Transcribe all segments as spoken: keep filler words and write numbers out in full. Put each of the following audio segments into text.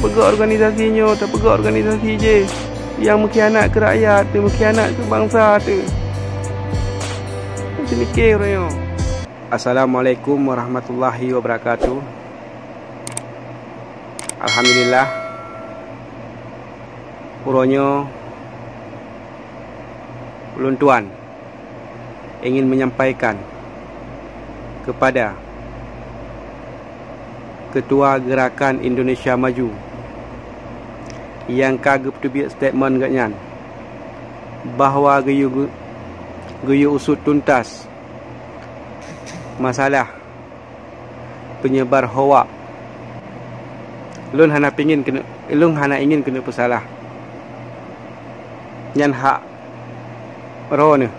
Peugah organisasi nyoe, tapeugah organisasi jih nyang meukhianat keu rakyat teuh, meukhianat keu bansa teuh. Seumike uroe nyoe. Assalamualaikum warahmatullahi wabarakatuh. Alhamdulillah, uroe nyoe ulôn tuan ingin menyampaikan kepada Ketua Gerakan Indonesia Maju nyang ka geupeubiet statement geuhnyan bahwa geuyue, geuyue usut tuntas masalah peunyebar hoak. Lôn hana pingin keuneuk, lôn hana ingin keuneuk peusalah. Nyan hak droeneuh.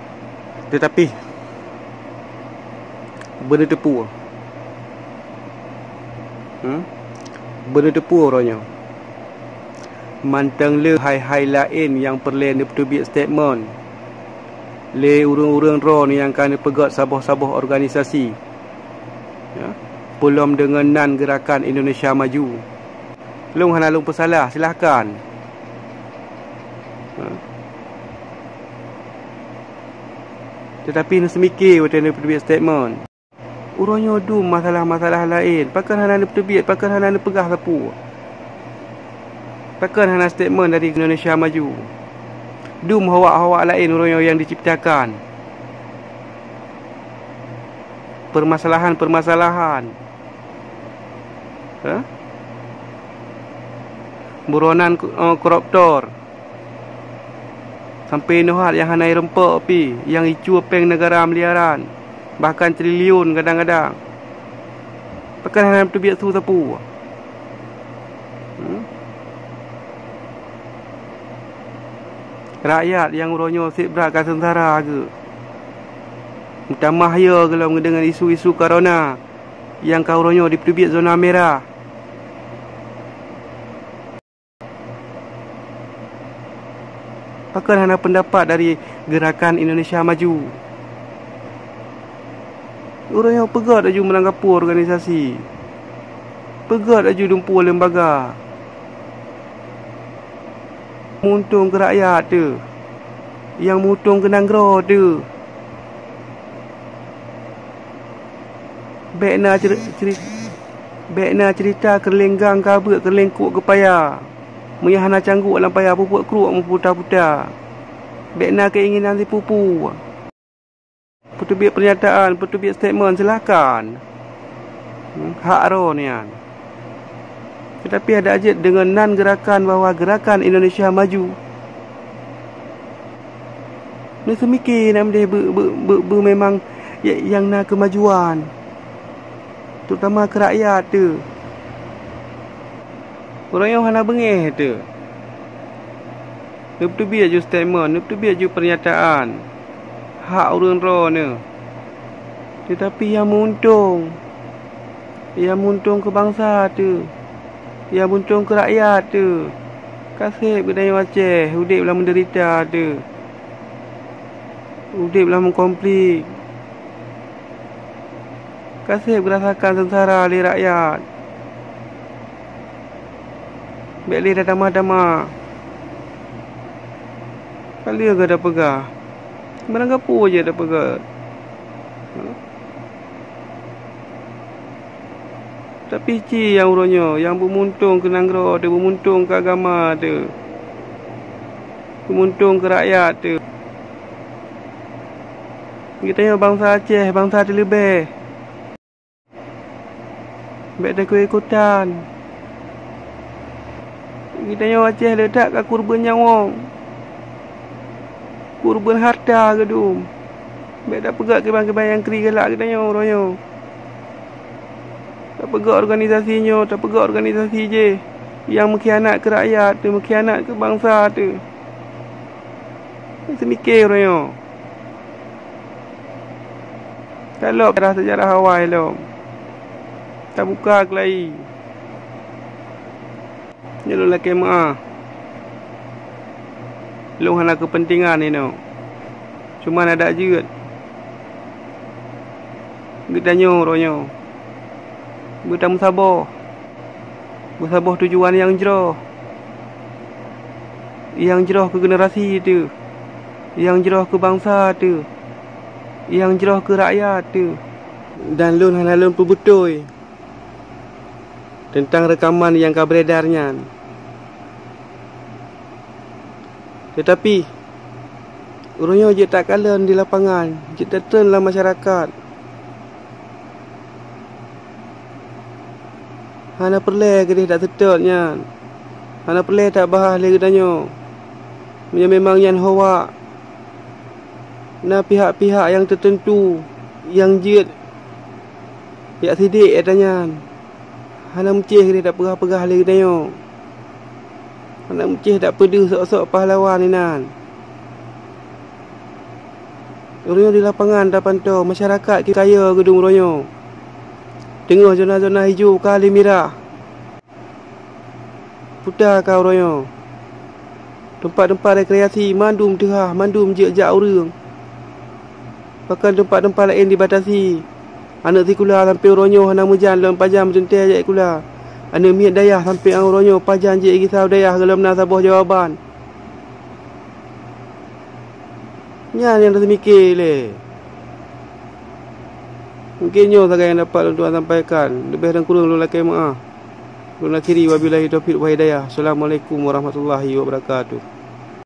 Teutapi, beuneuteupeue, hmm? Beuneuteupeue uroe nyoe, mantong le hai-hai laén nyang peureulée neupeubiet statement lé ureuëng-ureuëng droeneuh nyang ka neupeugét saboh-saboh organisasi, ya, peulom deungon nan Gerakan Indonesia Maju. Lôn hana lôn peusalah, silahkan. Ha. Teutapi neuseumike watée neupeubiet statement. Uroe nyoe dum masalah-masalah laén, pakon hana neupeubiet, pakon hana neupeugah sapeue? Pakon hana statement dari Indonesia Maju? Dum hoak-hoak laén uroe nyoe nyang diciptakan. Permasalahan-permasalahan. Ha? Buronan, eh, koruptor. Sampoe nyoe hat nyang hana ireumpok pih, nyang icue péng neugara miliaran, bahkan triliun kadang-kadang. Pakon hana teubiet su sapeue? Hmm? Rakyat nyang uroe nyoe seb brat ka seungsara geuh. Meutamah yo gohlom deungon isu-isu corona nyang ka uroe nyoe jiteubiet zona merah. Pakon hana peundapat dari Gerakan Indonesia Maju? Uroe nyoe peugét laju meunanggapu organisasi, peugét laju dumpeue lembaga. Meuuntông keu rakyat teuh, nyang meuuntông keu nanggroe teuh. Bék na ceri-, ceri-, bék na ceurita keureuleng gang ka beuet keureuleng kok geupaya. Meunyoe hana cangguk lam paya, peubuet kruek meuputa-puta. Bék na keuinginan sipupu. Peuteubiet peurnyataan, peuteubiet statement, silahkan. Hmm, hak droe nyan. Teutapi adak jeuet deungon nan geurakan bahwa Geurakan Indonesia Maju. Neuseumike nam deh beu-, beu-, beu-, beu memang ya-, nyang na keumajuan, terutama keu rakyat teuh. Uroe nyoe hana beungéh teuh. Neupeuteubiet ju statement, neupeuteubiet ju peurnyataan hak ureuëng droeneuh. Teutapi nyang meuuntông, nyang meuuntông keu bansa teuh, nyang meuuntông keu rakyat teuh. Ka seb geutanyoe Aceh udeb lam meudeurita teuh, udeb lam konflik. Ka seb geurasakan seungsara lé rakyat. Bék lé tatamah-tamah. Ka lheueh gata peugah, meunanggapu jeuet tapeugét. Tapi ci nyang uroe nyoe nyang beumuntông keu nanggroe teuh, beumuntông keu agama teuh, beumuntông keu rakyat teuh. Geutanyoe bansa Aceh, bansa teuleubeh. Bék takue ikutan. Geutanyoe Aceh le that ka kurban nyawöng, kurban harta geudum. Bék tapeugah kiban-kiban nyang kri galak geutanyoe uroe nyoe. Tapeugah organisasi nyoe, tapeugah organisasi jih nyang meukhianat keu rakyat teuh, meukhianat keu bansa teuh. Seumike uroe nyoe. Talop sejarah-sejarah awai lom. Tabuka keulayi. Nyoe lôn lakée meuáh. Lôn hana keupeuntengan inoe. Cuma adak jeuet geutanyoe uroe nyoe beutameusaboh. Meusaboh tujuan nyang jroh. Nyang jroh keu generasi teuh. Nyang jroh keu bansa teuh. Nyang jroh keu rakyat teuh. Dan lôn hana lôn peubeutôi teuntang reukaman nyang ka beredar nyan. Teutapi, uroe nyoe jeuet takalon di lapangan, jeuet tatreun lam masyarakat. Hana peureulée keudeh taseutôt nyan. Hana peureulée tabahas lé geutanyoe. Meunyoe memang nyan hoak, na pihak-pihak nyang teuteuntu nyang jeuet jak sidek ata nyan. Hana meucéh keudeh tapeugah-peugah lé geutanyoe. Hana meucéh tapeudeuh sok-sok pahlawan inan. Uroe nyoe di lapangan tapantoe masyarakat kayée geudong uroe nyoe. Teungoh zona-zona ijo ka lé mirah. Puta ka uroe nyoe. Teumpat-teumpat rekreasi mandum teuhah, mandum jeuet jak ureuëng. Pakon teumpat-teumpat laén dibatasi. Aneuëk sikula sampoe uroe nyoe hana meujan lom pajan meuteuntée jak sikula. Aneuëk miet dayah sampoe uroe nyoe pajan jeuet gisa u dayah gohlom na saboh jawaban. Nyan nyang taseumike lé. Mungken nyoe sagai nyang dapat lôn tuan sampaikan. Leubeh dan kureueng lôn lakée meuáh. Lôn akhiri, wabillahi taufiq wal hidayah. Assalamualaikum warahmatullahi wabarakatuh.